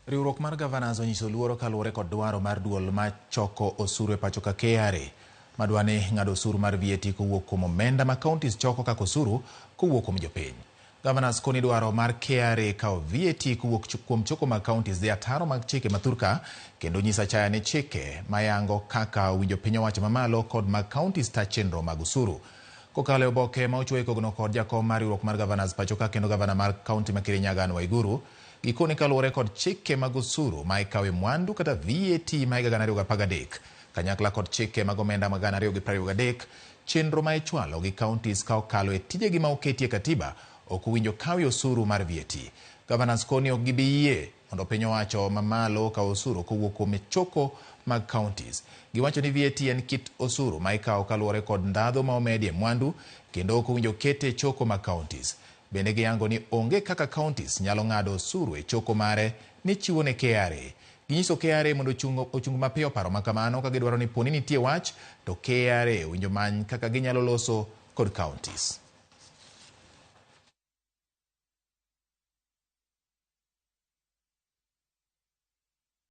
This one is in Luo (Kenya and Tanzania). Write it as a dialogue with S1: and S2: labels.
S1: Riwruok mar Governors onyiso luoro kaluwore kod dwaro mar duol ma choko osuru e pacho ka KRA madwa ni ng'ado osuru mar VAT kowuok kuom omenda ma counties choko kaka osuru kowuok kuom jopiny. Governors koni dwaro mar KRA kawo VAT kowuok kuom choko mag counties dhi ataro mag chike ma thurka kendo nyiso achaya ni chike mayango kaka owinjo piny owacho mamalo kod mag counties ta chenro mag osuru. Kokalo e oboke ma ochuoye kogno kod jakom mar riwruok mar Governors pacho ka kendo gavana mar kaunti ma Kirinyaga Anne Waiguru gikone kaluwore kod chike mag osuru ma ikawe mwandu kata VAT ma higa 2013 kanyakla kod chike mag omenda mag 2023 chenro ma ichwalo gi counties ka okalo e tijegi ma oketi e katiba ok owinjo kawie osuru mar VAT. Governors koni ok gibi yie mondo piny owacho mamalo okaw osuru kowuok kuom choko mag counties. Giwacho ni VAT en kit osuru ma ikawo kaluwore kod ndhadhu ma omedie mwandu kendo ok owinjo kete e choko mag counties. Bende giyango ni onge kaka counties nyalo ng'ado osuru e choko mare ni chiwo ne KRA. Ginyiso KRA mondo ochung, ochung mapiyo paro ma kamano ka gidwaro ni poni nitie wach to KRA owinjo many kaka ginyalo loso kod counties.